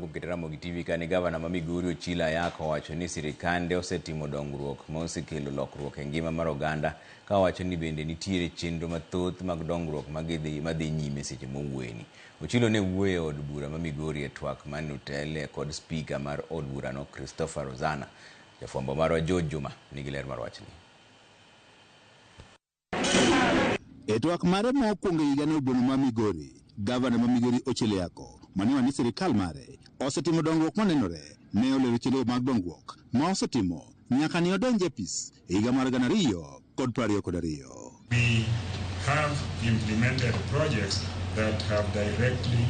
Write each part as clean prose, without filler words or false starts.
kuom kit Ramogi TV kane gavana ma Migori Ochilo Ayako owacho ni sirikande osetimo dongruok ma osekelo lokruok e ngima mar oganda ka owacho ni bende nitiere chenro mathoth mag dongruok madhi nyime seche mowuoyeni. Ochilo ne wuoyo e od bura ma Migori e twak mane otele kod spika mar od burano Christopher Rosana. Jafwambo marwa George Juma nigi ler mar wachni. E twak mare mokwongo e higano e gweng' ma Migori, gavana ma Migori Ochilo Ayako mane ni sirikal mare osetimo dongruok manenore ne olero chenro mag dongruok ma osetimo nyaka ne odonj e apis e higa mar 2022. We have implemented projects that have directly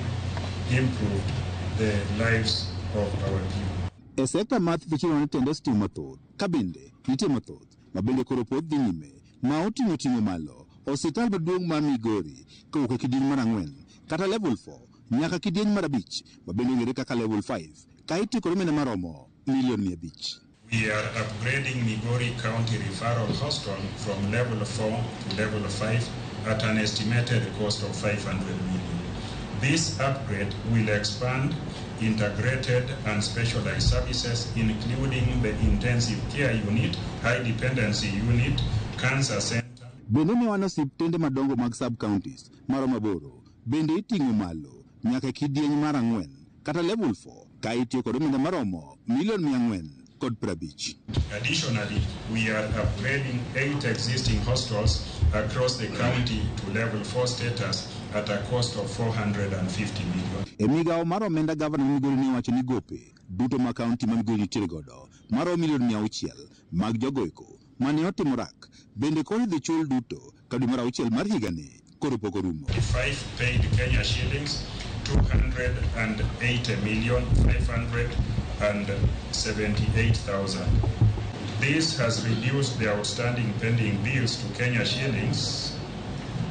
improved the lives of our people. E sekta mar thieth Ochilo ni tende osetimo mathoth ka bende nitie mathoth ma bende koro pod dhi nyime ma oting'o ting'o malo osiptal maduong' mar Migori kowuok e kidieny mar 4 kata level 4 nyaka kidieny mar 5 ma bende ong'ere kaka level 5 ka itiyo kod omenda maromo milion 500. We are upgrading Migori County Referral Hospital from level 4 to level 5 at an estimated cost of 500 million. This upgrade will expand integrated and specialized services, including the intensive care unit, high dependency unit, cancer center. Bende ne wan osiptende madongo mag sub counties maromo 8 bende iting'o malo nyaka e kidieny mar 4 kata level 4 ka itiyo kod omenda maromo milion 450. Additionally, we are upgrading 8 existing hospitals across the county to level 4 status at a cost of 450 million. E migawo mar omenda gavana ma Migori ne owacho ni gope duto ma kaunti ma Migori nitiere godo maromo milion 600 mag jogoeko mane otimo rak bende koro idhi chul duto ka dwe mar 6 mar higani koro pok orumo. 5 paid Kenya shillings 280,578,000. This has reduced the outstanding pending bills to Kenya shillings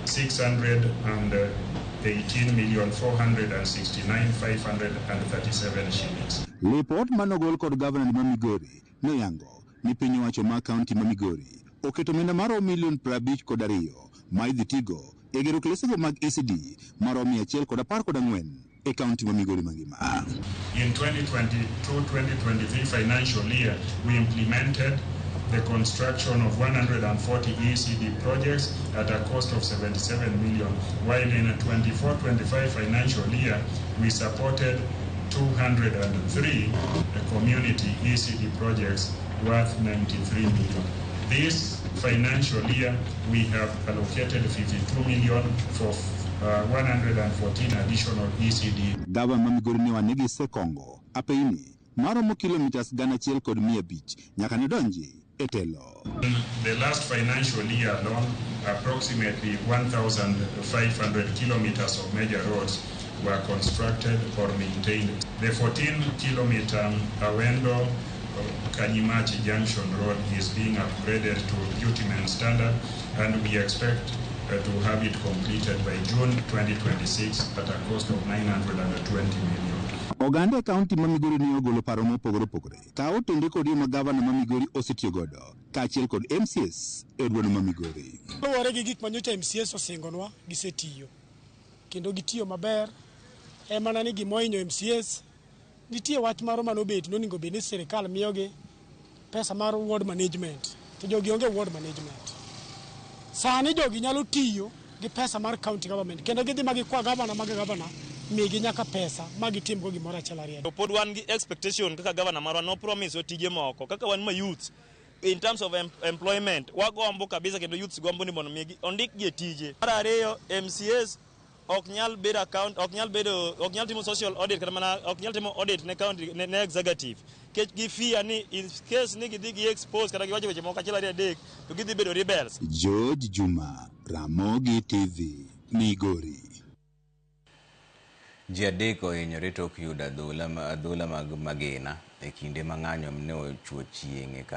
618,469,537 shillings. Lipot manogol kod gavana ma Migori noyango ni piny owacho ma kaunti ma Migori oketo omenda maromo milion 52 ma idhi tigo e gero klesego mag ECD maromo 114 e kaunti ma Migori mangima. In 2022-2023 financial year, we implemented the construction of 140 ECD projects at a cost of 77 million, while in 24-25 financial year, we supported 203 community ECD projects worth 93 million. This financial year, we have allocated 52 million for 114 additional ECD. Gavana ma Migori ne wane gisekongo apeini maromo kilomitas 1,500 nyaka ne donji e telo. In the last financial year alone, approximately 1,500 kilometers of major roads were constructed or maintained. The 14-kilometer Awendo Kanyimachi Junction Road is being upgraded to bitumen standard, and we expect to have it completed by June 2026 at a cost of 920 million. Oganda e kaunti ma Migori ne ogolo paro mopogore opogore ka otende kod yo ma gavana ma Migori osetiyo godo kaachiel kod MCS e od bura ma Migori. Luwore gi gik manyocha MCS osingonwa gisetiyo kendo gitiyo maber, en mana ni gima ohinyo MCS nitie wach moro manobet nonego bed ni sirikal miyogi pesa mar ward management to jogi onge ward management. Sani jogi nyalo tiyo gi pesa mar county government kendo gidhi ma gikwa gavana mag gavana migi nyaka pesa ma gitimgo gimoro achiel ariyo. To pod wan gi expectation kaka gavana marwa no promise tije moko kaka wan ma youths in terms of employment wagombo kabisa kendo youths gombo ni mondo migi ondikgi e tije. Mar ariyo, MCAs ok nyal bedo account, ok nyal bedo, ok nyal timo social audit kata mana ok nyal timo audit ne county ne executive kech gi fear ni in case ni gidhi gi expose kata giwacho weche moko achiel ariyo adek to gidhi bedo rebels. George Juma, Ramogi TV, Migori. Ji 3 ohinyore tok yudo adhola mag magina e kinde ma ng'anyo ne ochuo chieng' e kar